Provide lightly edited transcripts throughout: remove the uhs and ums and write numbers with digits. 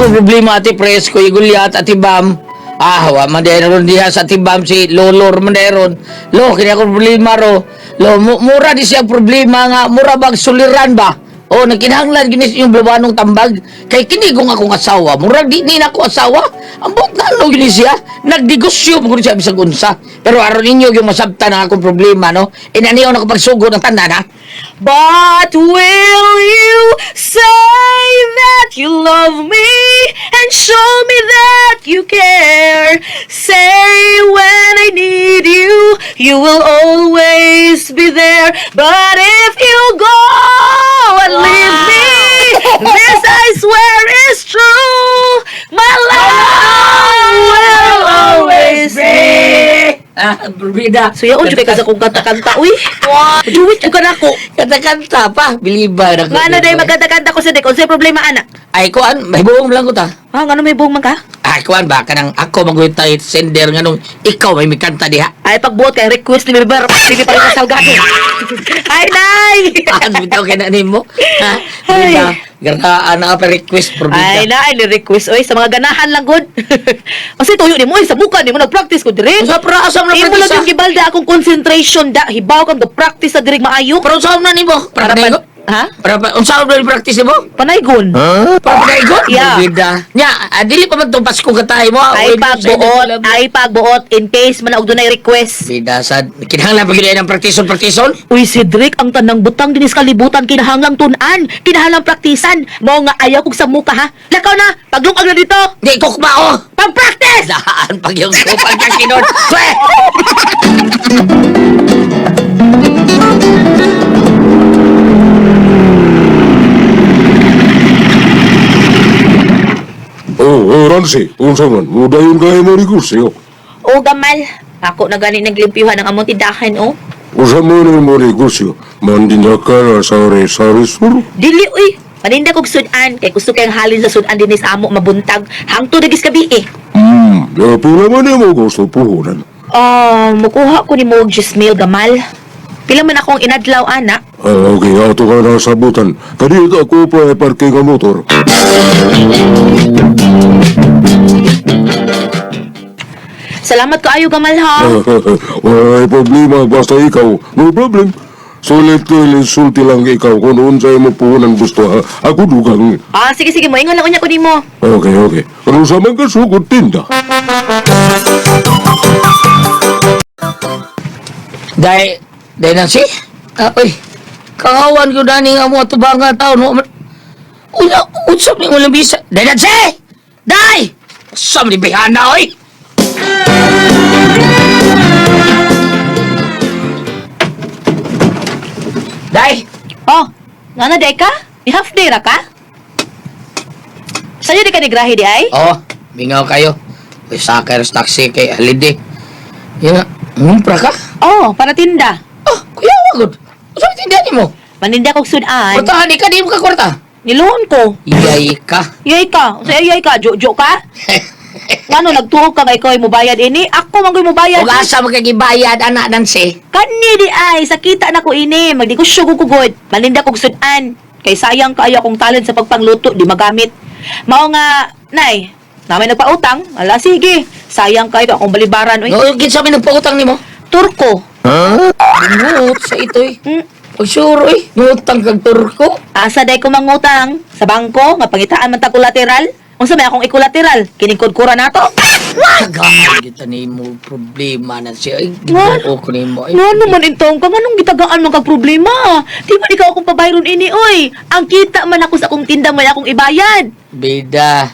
Ang problema ati Presko, Igulyat, ati Bam. Ah, wa man dahil ron diha sa ati Bam si Lolor man dahil ron. Lo, kini ako problema ro. Lo, mura di siya problema nga, mura bag suliran ba? O, nagkinahanglan ginis yung blabanong tambag. Kay kini kung akong asawa, mura di ni na ako asawa. Ambot na ano gini siya. Nagdegosyo mo siya bisag unsa. Pero aron ninyo yung masabtan ang akong problema, no? Inaniyo na ko pagsugod ng tanan, ha? But will you say that you love me and show me that you care? Say when I need you, you will always be there. But if you go and leave me, this I swear is true. My love will always be. Ah, berbeda. So yaon jud kay ka sa kong kanta-kanta uy. Duwit jud ka nako. Kanta-kanta pa, biliba na ko. Nga ano day magkanta-kanta ko sa dek. Unsay problema ana? Ay, kuan, may buong lang ko ta. Ah, ngano may buong man ka? Ay, kuan ba, kanang ako magwitay sender nga nung ikaw may mikanta diha. Ay pagbuot kay request ni Beber, sige pa rin sa Salgado. Ay nay. Ah, bitaw kay na nimo. Ha? Ay. Bida, garaan na pa request por Ay bida. na ay ni request oy sa mga ganahan lang gud. Kasi tuyo nimo oy sa muka nimo nagpractice ko dire. Sa pra asa mo na Imo lang practice? yung gibalda akong concentration da. Hibaw kang practice sa dirig maayo. Pero unsa na nimo? Para Para pa- ha? Para pa unsa na practice nimo? Panaygon. Para panaygon? Yeah. Bida. Nya, dili pa man tong Pasko katay mo. Ay pagbuot, ay pagbuot in case man og dunay request. Bida sad kinahanglan pa gyud ng praktison praktison. Uy, Cedric, ang tanang butang dinis kalibutan, kinahanglang tun-an, kinahanglang praktisan. Mao nga ayaw kog sa muka, ha? Lakaw na, paglungag na dito. Di kukma ko. Pag-practice! Daan pag yung kupag ka kinon. Kwe! Oh, oh, Ramsey, unsa man, mudayon kayo mo negosyo. O, gamal. Ako na gani naglimpyuhan ang among tindahan, oh. Unsa man ang mo negosyo, mandinda ka na sari-sari sur. Dili, uy. Paninda kog sudan, kay gusto kayang halin sa sudan dinis amo mabuntag. Hangtod nagis gabi, eh. Ya pila man mo gusto puhunan. Oh, mukuha ko ni mo og Gismail, gamal. Pila man akong inadlaw, ana. Ah, okay, ato ka na sabutan. Kadiyot ako pa parking ang motor. Salamat kaayo, gamal, ha. Walay problema, basta ikaw, no problem. Sulit sulti lang ikaw kung unsay mo puhunan gusto ha. Ako dugang. Ah, sige, sige, moingon lang unya ko nimo. Okay, okay. Ano sa man ka sugod tinda? Dahil, dahil Nancy? Ah, uy, kahawan ko dani nga mga tubangan tao. No? Una, unsap ni ulang bisa. Dahil Nancy! Dahil! Sam ni Bihana, oy! Dai! Oh, nga na day ka? Ni half day ra ka? Sa'yo di ka ni grahe di ay? Oh, mingaw kayo. Uy, sakay ras taxi kay holiday. Yan nga, ngumpra ka? Oh, para tinda. Oh, kuya, wagod. Unsap tindahan mo? Maninda kog sudan. Kwartahan ka, di mo ka kwarta. Niluon ko. Iyay ka. Yay ka. Unsa yay ka? Jojo ka? Ngano nagtuo ka nga ikaw ay mubayad ini? Ako man ko'y mubayad. Ug asa magkagibayad anak Nancy? Kani di ay sakita na ko ini, magdegosyo ko kugod. Maninda kog sudan. Kay sayang kaayo akong talent sa pagpangluto, di magamit. Mao nga, nay, namay nagpautang. Ala sige. Sayang kayo akong balibaran oy. No, kinsa may nagpautang nimo? Turko. Bungot sa ito eh. Pag sure eh, ngutang kag turko. Asa day ko mangutang sa bangko nga pangitaan man ta kolateral. Unsa may akong ikolateral? Kining kudkura nato. Tagaan kita nimo problema na siya. Ay, ginoo ko nimo. Ay, Nga naman intong ka, nganong gitagaan man kag problema? Di ba ikaw akong pabayron ini, oy? Ang kita man ako sa akong tinda may akong ibayad. Bida.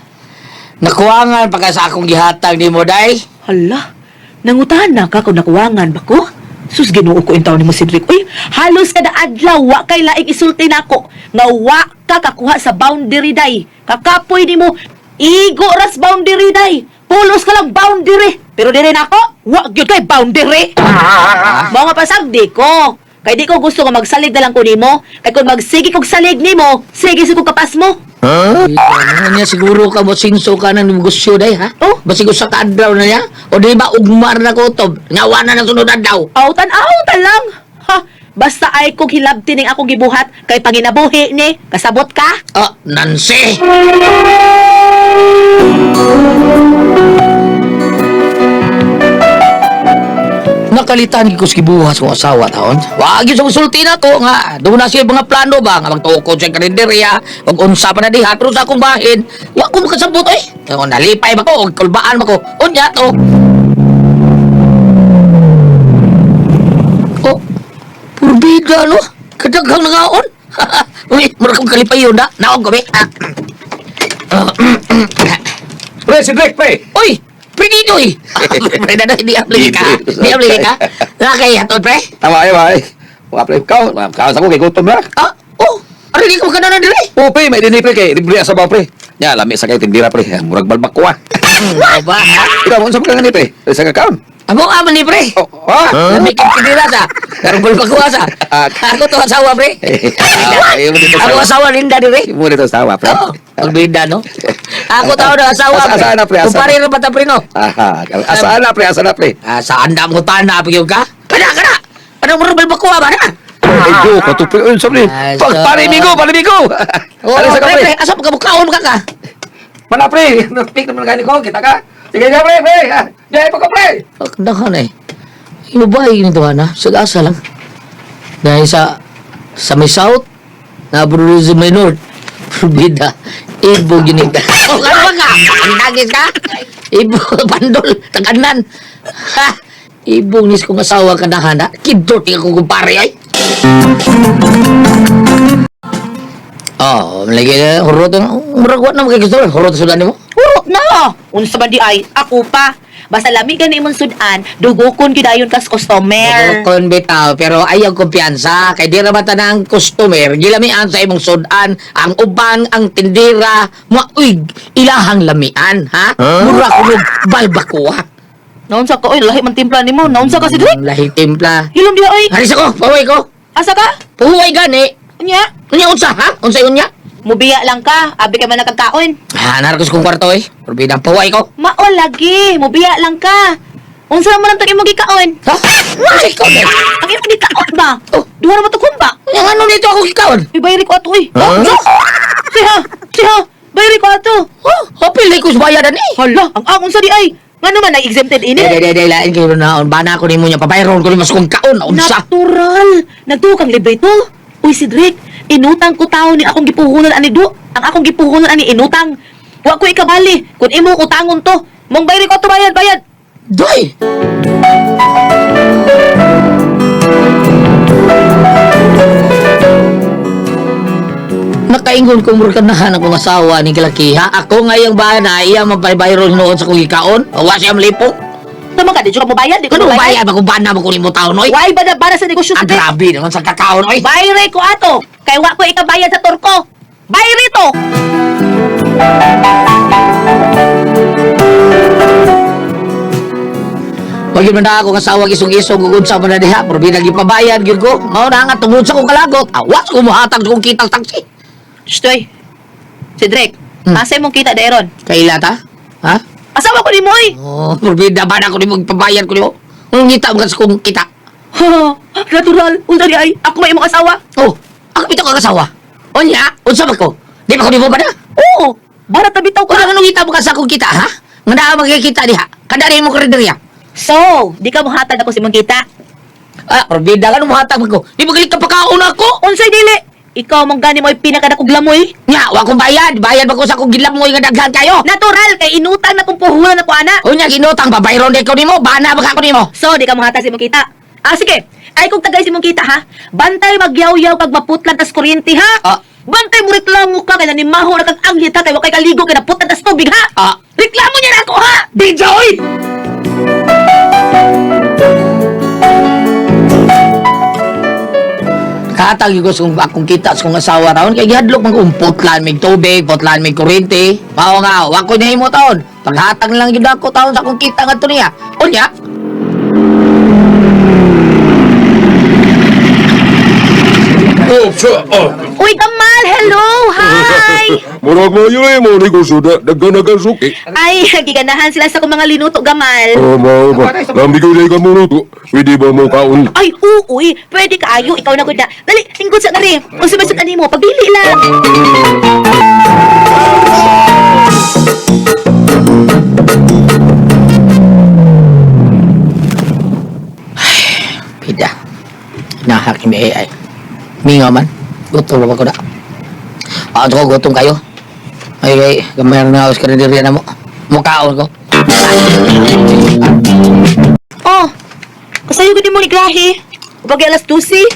Nakuangan pa ka sa akong gihatag nimo day. Hala, nangutahan na ka kung nakuwangan ba ko? Sus, ginoo ko intaw ni mo, Cedric. Uy, halos kada adlaw, wa kay laing isulti nako. Nga wa ka kakuha sa boundary day. Kakapoy nimo, igo ras boundary day. Pulos ka lang boundary. Pero dire nako, wa gyud kay boundary. Mao nga pasagdi ko. Kay di ko gusto nga magsalig na lang ko nimo. Kay kung magsige kog salig nimo, sige sa kog kapas mo. Bida, ano niya siguro ka mo sinso ka ng negosyo day ha? Oh. Basig usa ka adlaw na niya? O di ba ugmar na kutob? Nga wa na ng sunod adlaw. Autan, autan lang. Ha, Basta ay kong hilabti ning akong gibuhat kay panginabuhi ni. Kasabot ka? Ah, Nancy! Nakalitan ko sa gibuhat kong asawa taon. Wag yun sa musulti na to nga. Doon na siya mga plano ba nga magtukod sa karinderya, ug unsa pa na diha pero sa akong bahin, wa ko makasabot oy. Kaya nalipay ba ko og kulbaan ba ko. Unya to. Oh, purbida no. Kadaghang nangaon. Uy, mura kong kalipayon na. Naog kami. Ah. Pre, si Drake, pre! Uy, pre Dinoy. Pre Dinoy, di abli ka. Di abli ka. Nakay hatod pre. Tama ay, bay. Wa pre, ikaw, ikaw sa ko kay gutom na. Ah, oh. Ari di ko kanan dire. Oo, pre, may dinhi pre kay libre sa ba pre. Nya, lami sa kay tindira pre. Murag balbak ko ah. Huh? Ba? Ha? Ikaw mo unsa pa ka gani pre? Sa ka kaon. Amo aman ni pre. Oh, ah. Lami kay tindira sa. Karong balbak ko sa. Ako to asawa pre. Ay, mo dito Ako asawa. asawa Linda dire. Mo dito asawa pre. Oo, pagbida no. Ako tao na asawa. Asa- asaan na, pre? Asaan Kumpare ra bata pre no. Aha, asaan na pre, asaan na pre. Ah, sa andam ko tana pag ka. Kana kana. Ano mo balbak ko ba na? Ay, jo, ka to pre. Unsa pre? Ah, Pag parimigo, parimigo. Oh, Ano sa ka pre, pre? pre, asa pa ka mukaon ka ka? Mana pre, nagpick naman gani ko, kita ka. Sige na pre, pre. Ah, Diyan pa ko pre. Pagdahan eh. Yung babae nito na, sa asa lang. Dahil sa may south, na sa may north. Probida, ibo gini ka. Oh, ano ba ka? Ang dagis ka? Ibo, pandol, taganan. Ha? Ibong nis kong asawa ka na hana. Kidot ka kong kumpare ay. Oh, lagi na, hurot na. Murag wa na magkikistol. Hurot sa mo. Hurot na! Unsa man di ay, ako pa. Basta lami gani imong sudan, dugukon gyud dayon kas customer. Kon bitaw, pero ayaw kumpiyansa. Kay di raman tanang customer, gilamian sa imong sudan, ang uban, ang tindira, mauig, ilahang lamian, ha? Mura ko ng balbakuha. Naunsa ka oy, lahi man timpla nimo. Naunsa ka si Drake? Lahing timpla. Hilom diha oy. Haris ako, pahuway ko. Asa ka? Pahuway gani. Unya? Unya unsa, ha? Unsa unya? Mubiya lang ka, abi ka man nakakaon. Ha, narkos kong kwarto eh. Pero pahuway ko. Mao lagi, mubiya lang ka. Unsa man ang tag imong gikaon? Ha? Unsa ikaw eh? Ang imong gikaon ba? Oh. Duha ra man to kumba. Unya nga nito ako gikaon? Uy, bayri ko ato oy. Huh? Siha, siha, bayri ko ato. Oh, hapil ko sa bayadan eh. Hala, ang akong sa di ay. Ngano man ay exempted ini? Dili, dili, dili, lain kayo naon. Bana ko nimo niya, pabayron ko ni mas kong kaon. Unsa? Natural. Nagtuo kang libre to. Uy, si Drake, inutang ko tao ni akong gipuhunan ani do. Ang akong gipuhunan ani inutang. Wa ko ikabali kung imo utangon to. Mong bayri ko ato bayad, bayad. Doy! Nakaingon ko murkanahan akong asawa ni Kalakiha. Ako ngayang bana, iya mabaybayron noon sa kong ikaon. Wa siya malipong. Tama ka, di ka mo bayad, di ko Ano mo bayad. bayad ba kung bana mo kunin mo taon, oy? Why ba na para sa negosyo Ah, si Drake? grabe naman sa kakaon, oy. Bayre ko ato. Kay wa ko ikabayad sa turko. Bayre to. Wag yun man na ako kasawa isong-isong ug unsa man na diha, pero bilang gipabayad gyud ko. Mao na nga tungod sa kong kalagot. Awas ko mohatag sa kong kitang taxi. Shtoy. Si Drake, asa imong kita daeron? Kaila ta? Ha? Asawa ko nimo oy. Oh, morbida ba na ako nimo ipabayad ko nimo? Ang ngita mo ka sa kong kita. Natural. Unsa di ay? Ako may imong asawa. Oh, ako bitaw kang asawa. Unya, unsa ba ko? Di ba ko nimo ba na? Oo. Bara ta bitaw ka. Wala nga ngita mo ka sa akong kita, ha? Nga naa magkikita diha. Kada rin mo karinderya. So, di ka mohatag ako sa imong kita. Ah, morbida ka nung muhatag mo ko. Di ba galit ka pagkaon ako? Unsay dili? Ikaw mong gani mo ay pinakadakog lamoy. Nya, wa kong bayad. Bayad ba ko sa akong gilamoy nga daghan kayo? Natural kay inutang na kong puhunan ako ana. Unya, ginutang, babayron di ko nimo. Bana ba ka ko nimo? So, di ka mohatag sa imong kita. Ah, sige. Ay kung tagay sa imong kita ha. Bantay magyaw-yaw kag maputlan tas kuryente ha. Ah. Bantay mo reklamo ka kay nanimaho na kag anghit ha kay wa kay kaligo kay naputlan tas tubig ha. Ah. Reklamo niya na ako ha. Bidya, oy! Katag ko sa akong kita sa kong asawa taon kay gihadlok man kung putlan mig tubig, putlan mig kuryente. Mao nga, wa ko nahimo taon. Paghatag lang gyud ako taon sa akong kita ngadto niya. Unya, Oh, siya, oh. Uy, Kamal, hello, hi. Murag mayo eh, mo negosyo da, daghan na suki. Ay, giganahan sila sa akong mga linuto gamal. Oh, mao ba. Lami ko ka mo luto. Pwede ba mo kaon? Ay, uuy, pwede kaayo, ikaw na gud na. Dali, tingkod sa kare. Unsa man sa kanimo, pabili lang. Pida. Nahak ni AI. Mingaw man. Gutom ba ko na? Ah, ko gutom kayo. Ay, ay, gamay na house ka rin diri na mo. Mukaon ko. Oh, kasayo gud nimo ni Grahe. Pag alas 12.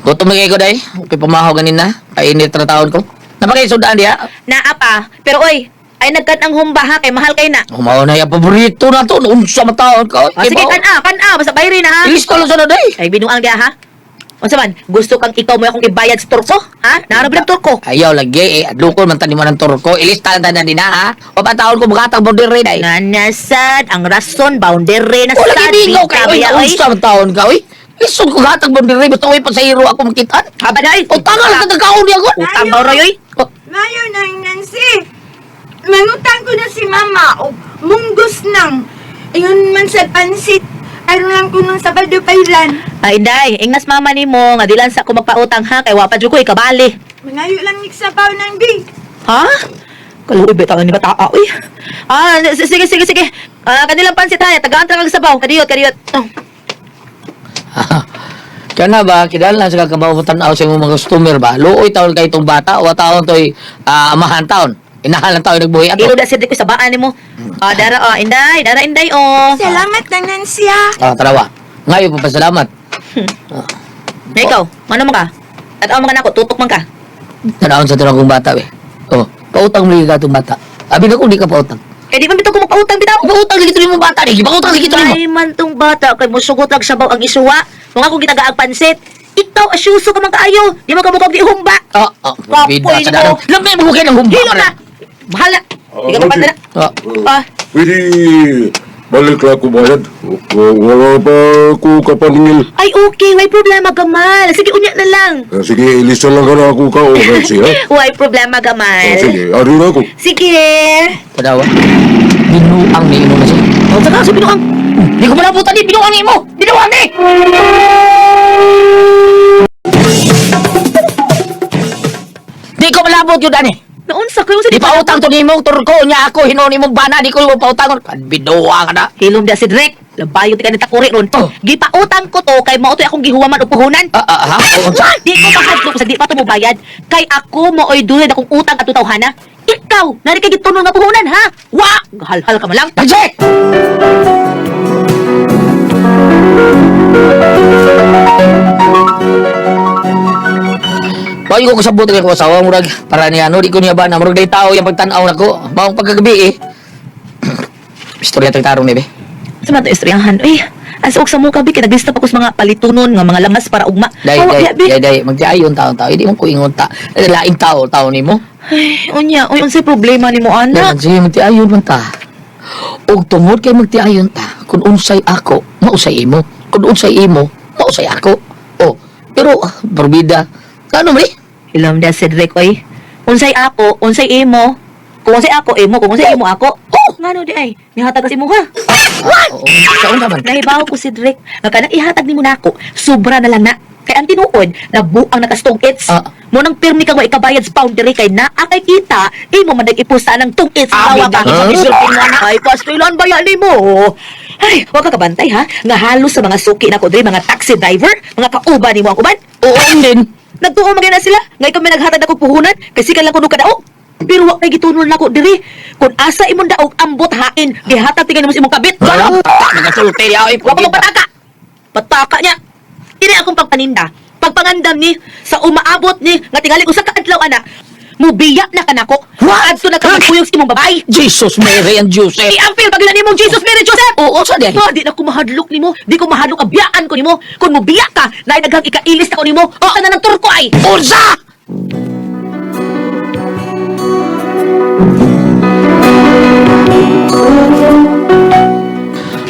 Gutom na kayo ko day. Okay, pamahaw ganina. Kainit na taon ko. Napakay sudaan diya. Naa pa. Pero oy, ay nagkan ang humba ha kay mahal kay na. Humaw na yung paborito na to. Unsa mataon ka. Ah, sige, kan-a, kan-a, basta bayri na ha. Ilis ko lang sa na day. Ay binuang diha ha. Unsa man, gusto kang ikaw mo akong ibayad sa Turko, ha? Naano ba ng Turko? Ayaw lagi eh. Adlukon man tani mo ng turko. Ilista lang tanan din na ha. O pa taon ko makatang boundary day. Nga sad ang rason boundary na O lagi sad. mingaw kayo. Bitaw, Oy, oy. unsa man taon ka oy. Lisod ko gatag boundary. Basta oy pasahero ako makitaan. Haba day. O tanga lang kagkaon niya ko. Utang ba roy oy? Oh, Mayo na Nancy. Mangutang ko na si Mama og munggos nang. Ayun man sa pansit. Aron lang ko nung Sabado pailan. Ay, inday, ingnas mama nimo nga dilan sa ako magpautang ha kay wa pa jud ko ikabali. Mangayo lang ni sabaw ng bi. Ha? Kaluoy ba ni bata oy? Ah, sige sige sige. Ah, kanilang pansit ha, tagaan tra kag sabaw. Kadiyot, kadiyot. Oh. Kana ba, kidala sa kakabaw tanaw sa imong mga customer ba? Luoy taon kay itong bata o taon to'y amahan taon. Inahalan taon nagbuhi ato. Ilo da sir ko sa baan nimo. Ah, dara oh, inday, dara inday oh. Salamat na Nancy ha. Ah, tarawa. Ngayon pa pasalamat. Na ikaw, ano man ka? At man ka nako, tutok man ka. Tanawon sa tunang kong bata eh. Oh, pautang mo lagi ka itong bata. Abi na ko di ka pautang. Kay di man bitaw ko magpautang bitaw. Pautang lagi mo bata di. Pautang lagi mo. Ay man tong bata kay mosugot lang sabaw ang isuwa. Mga kong gitagaag pansit. Ikaw asyuso ka man kaayo. Di man ka mukha di humba. Ah, ah, Kapoy bida sa mo. dalang. Lamay mo kayo ng humba. Hilo na. Bahala. Di ka pa na. Ah, Ah, Pwede balik lang ko bayad. Wala pa ko kapaningil. ay okay, way problema gamal. Sige unya na lang. Ah, sige, ilista lang ka na ako ka o Nancy ha. Way problema gamal. Ah, sige, ari na ako. Sige. Tanawa. Binuang ni imo na siya. Oh, saka sa binuang. Di ko malabutan ni binuang ni mo. Binuang ni. Di ko malabot yun ani. Naunsa kayo sa Di pautang to nimong turko nya ako hinuon nimong bana di ko mo pautangon. Binuang ka na. Hilom da si Drake. Labayo ti ka ni takuri ron. Oh. Gipautang ko to kay mao to'y akong gihuwaman og puhunan. Ah, ah, ha? Oo, unsa? Di ko mahadlok sa di pa to mobayad kay ako maoy dunay akong utang at tawhana. Ikaw, nari kay gitunol nga puhunan ha. Wa, halhal ka man lang. Nancy! Bayo ko kasabot kay ko asawa murag para niya ano di ko niya ba na murag day tao yung pagtan-aw nako maong pagkagabi eh. Istorya tay tarong ni be. Sa man to istoryahan. Uy, asa og sa mo kabi kay naglista pa ko sa mga palitunon nga mga lamas para ugma. Day Hawa, day biya, bi. day day magtiayon taon tao di mo ko ingon ta. Laing tao tao nimo. Ay, unya, uy unsay problema nimo ana? Nancy magtiayon man ta. Og tungod kay magtiayon ta kun unsay ako mausay imo. Kun unsay imo mausay ako. Oh, pero porbida. Ano man eh? Hilom da Cedric oy. Unsay ako, unsay imo. Kung unsay ako imo, kung unsay imo ako. Oh, ngano di ay? Nihatag sa imo ha. What? Oo, sa unsa man? Nahibaw ko si Drake nga kanang ihatag nimo nako, sobra na lang na. Kay ang tinuod, nabuang nakastong its. Ah. Mo nang pirmi kang wa ikabayad sa boundary kay naa kay kita, imo man nag-ipusta ng tungits Ah, bawa ka. bida, sa isulti mo na. Ay, pastilan ba yan nimo? Ay, wa ka kabantay ha. Nga halos sa mga suki nako diri mga taxi driver, mga kauban nimo ang uban. Oo, din. Nagtuo man gyud na sila. Ngay kami naghatag ako puhunan kasi kan lang kuno kadaog. Pero wa kay gitunol nako diri. Kun asa imong daog ambot hain, gihatag tingnan nimo sa imong kabit. Ano? Nagasulti niya, oy. Wa ko magpataka. Pataka niya. Ini akong pagpaninda. Pagpangandam ni sa umaabot ni nga tingali usa ka adlaw ana. Mubiya na kanako. What? Adto na ka magkuyog sa imong babae. Jesus, Mary, and Joseph. Iampil pag nimong Jesus Mary Joseph. Oo, sa di. Ah, di na ko mahadlok nimo. Di ko mahadlok ang biyaan ko nimo. Kung mubiya ka, naay daghang ikailis na ko nimo. O ka na ng turko ay. Unsa!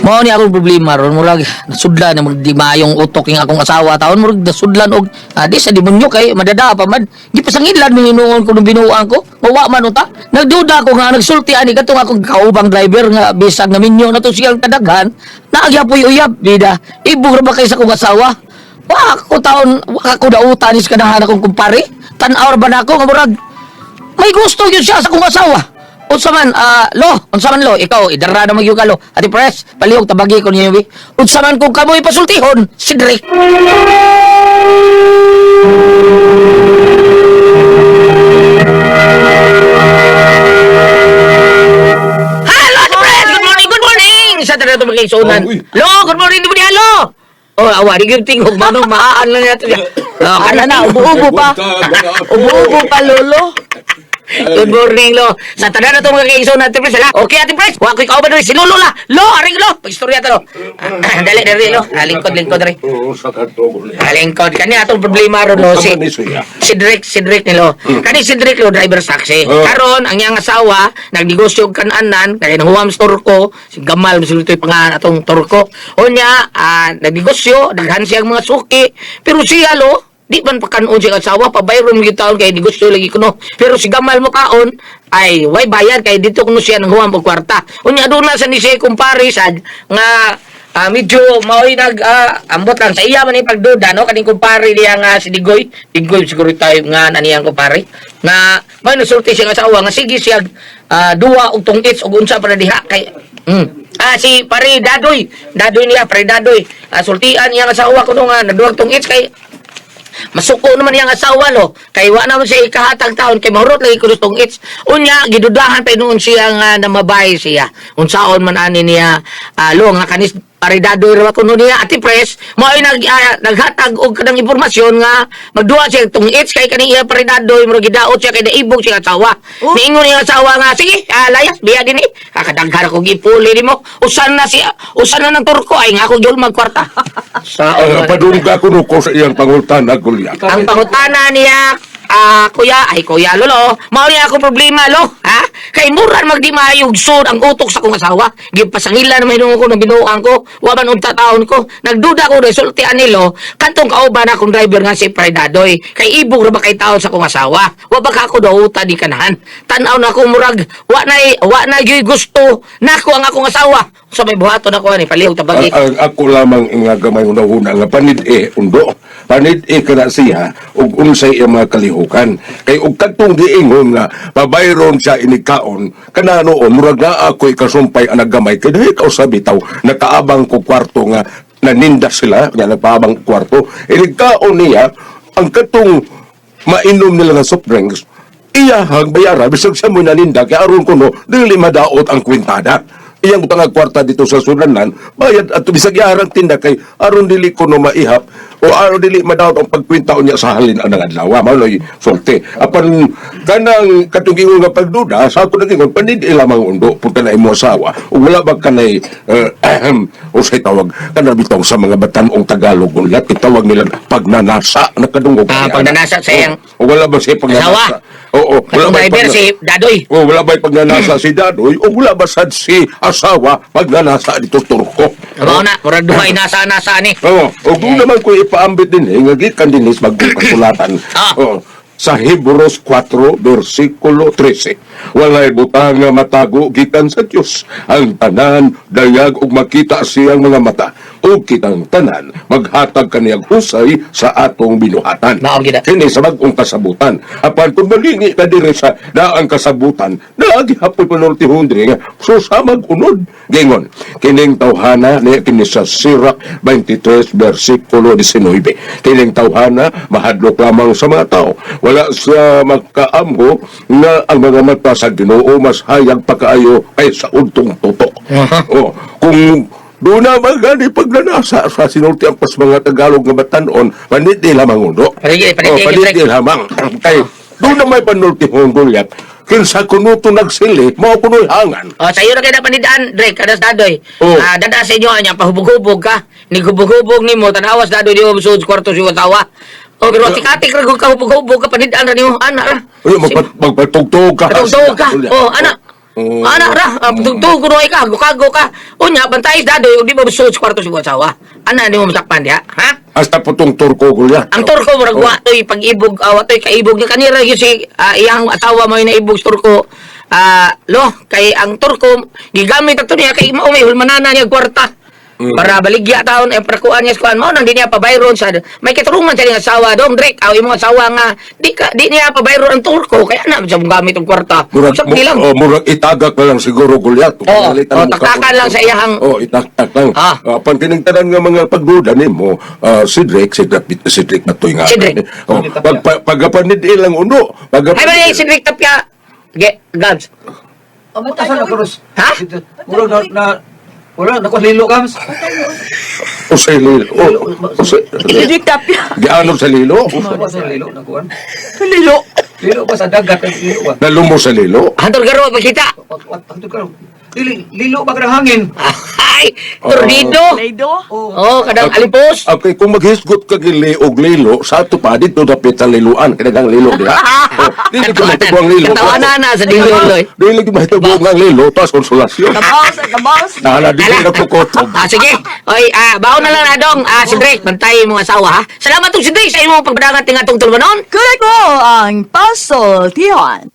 Mao ni akong problema ron, murag nasudlan na magdi maayong utok yung akong asawa taon, murag nasudlan og di sa demonyo kay madada pa man. Gipasangilan mi hinuon ko nung binuang ko. Mawa man unta. Nagduda ko nga nagsulti ani katong akong kaubang driver nga bisag nga minyo na to siyang kadaghan. Naagyapoy uyab bida. Ibog ra ba kay sa akong asawa? Wa ko taon, wa ko dautan is kanahan akong kumpare. Tan-aw ra ba nako nga murag may gusto yun siya sa akong asawa. Unsa man, lo, unsa man lo, ikaw, idara na magyuga lo. Ate Pres, palihog tabagi ko niyo, bi. Unsa man kung kamoy pasultihon, si Drake. Hello, Ate Pres! Good morning, good morning! Sa tanan ito magkaisunan. Oh, uy. Lo, good morning, di mo niya, lo! Oh, awa, di yung tingog, manong maan lang natin. Oh, Ana na, ubo-ubo pa. Ubo-ubo pa, lolo. Good morning, Lo. Sa tanan na itong mga kaigsoon natin, Pres. Hala. Okay, Ate Pres. Wa ko'y kauban rin. Si Lolo la. Lo, aring Lo. Pag-istorya ta, Lo. Dali, dali, Lo. Lingkod, lingkod, rin. Oo, sa katong niya. Lingkod. Kani atong problema ron, Lo. Si, Tama ni siya. si Drake, si Drake ni Lo. Kani si Drake, Lo, driver sa taxi. Oh. Karon, ang iyang asawa, nagnegosyo og kananan, kaya nanghuwam sa Turko, si Gamal, misultoy pangalan atong Turko. Unya, nagnegosyo, daghan siyang mga suki. Pero siya, Lo, di man pakanon siya asawa, pabayron gyud taon kay negosyo lagi kuno. Pero si Gamal mo kaon, ay way bayad kay dito kuno siya nanghuwam og kwarta. Unya doon na sa ni siya kumpare sad nga medyo mao'y nag ambot lang sa iya man ni pagduda no kaning kumpare niya nga si Digoy. Digoy siguro tayo nga na niyang kumpare nga may nasulti siya nga asawa nga sige siya duwa og tungits og unsa pa na diha kay si pare Dadoy, Dadoy niya pare Dadoy. Sultian niya nga asawa kuno nga naduwag tungits kay masuko naman iyang asawa lo kay wa naman siya ikahatag taon kay mahurot lagi kuno tong its. Unya gidudahan pa noon siya nga namabay siya unsaon man ani niya lo nga kanis paridado ra kuno niya Ate Pres mao nag naghatag og kanang impormasyon nga magduwa siya tong its kay kani iya paridadoy murag gidaot siya kay naibog siya asawa. Oh. Niingon niya asawa nga sige layas biya dinhi kadaghan ako gipuli nimo usan na siya usan na ng Turko ay nga ako gyud magkwarta sa Padungga ko no ko sa iyang pangultana, Goliath. Ang pangutana niya, kuya, ay kuya, lolo, mao niya ako problema, lo, ha? Kay muran magdi maayugsod ang utok sa kong asawa. Gipasangilan naman hinuon ko ng binuang ko, wa man unta taon ko. Nagduda ko resultian nilo, kantong kauban akong driver nga si Predadoy. Kay ibog ra ba kay taon sa kong asawa? Wa ba ka ako dauta di kanahan? Tan-aw na ako murag, wa na gyud gusto nako ang akong asawa. Sa may buhaton ako ani palihog tabagi. Ang ako lamang nga gamay una-una nga panid e undo. Panid e kana siya ug unsay iyang mga kalihukan. Kay og kadtong giingon nga pabayron siya inigkaon kana noon murag naa ako'y kasumpay ang gamay kay dili ka sa bitaw nakaabang ko kwarto nga naninda sila nga nagpaabang og kwarto inigkaon niya ang katong mainom nila nga soft drinks iyahang bayaran bisag siya mo naninda kay aron kuno dili madaot ang kwintada iyang utang ang kwarta dito sa sulanan bayad at bisag iyahang tinda kay aron dili kuno maihap o aron dili madaot ang pagkwinta niya sa halin ang adlaw mao noy sulti apan kanang katong ingon nga pagduda sa ako nag-ingon panid lamang undo punta na imo asawa ug wala ba kanay ahem usay tawag kana bitaw sa mga batan-ong Tagalog ulat gitawag nila pagnanasa nakadungog Pagnanasa sa iyang O wala ba siya pagnanasa? Asawa. Oo, wala Katong ba driver si Dadoy. O wala ba pagnanasa si Dadoy? O wala ba sad si asawa pagnanasa dito Turko? Mao na, murag duhay nasa-nasa ni. Oo, o kung naman ko ipaambit din eh, nga gikan din is bagong kasulatan. Oo, sa Hebreos 4, versikulo 13. Walay butang nga matago gikan sa Dios. Ang tanan dayag ug makita siyang mga mata. Ug kitang tanan maghatag kaniyang husay sa atong binuhatan. Mao gid. Kini sa bag-ong kasabutan. Apan kung malingi ka diri sa daang kasabutan, naa gihapon panultihon diri nga susamag unod. Gingon, kining tawhana ni kini sa Sirach 23 versikulo 19. Kining tawhana mahadlok lamang sa mga tao. Wala siya makaamgo nga ang mga mata sa Ginoo mas hayag pakaayo kaysa untong tutok. Oh, kung doon na magani pagnanasa sa sinulti ang pas mga Tagalog nga batanon, paniti lamang undo. Paniti, paniti, Oh, paniti lamang. Kay doon na may panulti hong gulyat. Kinsa kuno to nagsili, mao kuno'y hangan. O, sa iyo na kayo na panidaan, Drake, kadas Dadoy. Oo. Dada sa inyo, anya, pahubog-hubog ka. Niguhubog-hubog ni mo, tanawas Dadoy, di mo suod kwarto si asawa. O, pero atik-atik, ra ka hubog-hubog ka, panidaan ra nimo, ana ra. Uy, magpatugtog ka. Patugtog ka. Gulyat. O, ana. Oo. Ana ra, tugtog kuno ay ka, kago ka. Unya bantay dadoy ug di mo suod sa kwarto sa imong asawa. Ana di mo masakpan diha, ha? Hasta putong Turko, Goliath. Ang Turko murag wa toy pag-ibog, wa toy kaibog niya kanira gyud si iyang asawa mo naibog sa Turko. Lo kay ang Turko gigamit ato niya kay mao may hulmanana niya kwarta. Para baligya taon eh para kuan niya sa kuan mao nang di niya pabayron sa may katurungan sa iyang asawa dong Drake aw imong asawa nga di ka, di niya pabayron ang Turko kaya na sa gamit ang kwarta. Murag, Sa lang. oh, murag itagak na lang siguro, Goliath. Oo, Panalitan oh, mo ka- taktakan lang sa iyahang- Oo, itaktak lang. Ah. Pag tinigtanan nga mga pagduda nimo, si Drake, si Drake na to'y nga. Si Drake. Oh, pag, pagkapanid ilang uno. Ay ba si Drake Tapia? Ge, Gabs. Asa na krus? Ha? Murag na na wala na ko lilo kams. O sa lilo. O, sa, Cedric Tapia. Gianod sa lilo. Wala sa lilo na kuan. Lilo. Lilo ba sa dagat ang lilo ba? Nalumo sa lilo. Hantol garo pagkita. Wat ka. Dili lilo ba kada hangin? Ay, tornado. Laido. Oh, kadang alipos. Okay, kung maghisgot ka gili og lilo, sa ato pa dito dapit sa liluan, kinagang lilo diha. Oh, dili ko mahitabo ang lilo. Katawanan na sa dilo loy. Dili ko mahitabo ang lilo, tas konsolasyon. Kabaos, kabaos. Nahala dili na kukotob. Sige. Oy, baon na lang na dong. Si Drake, bantay imong asawa ha. Salamat tong si Drake sa imong pagpadangat ting atong tulbanon. Kuray ko ang pasoltihan.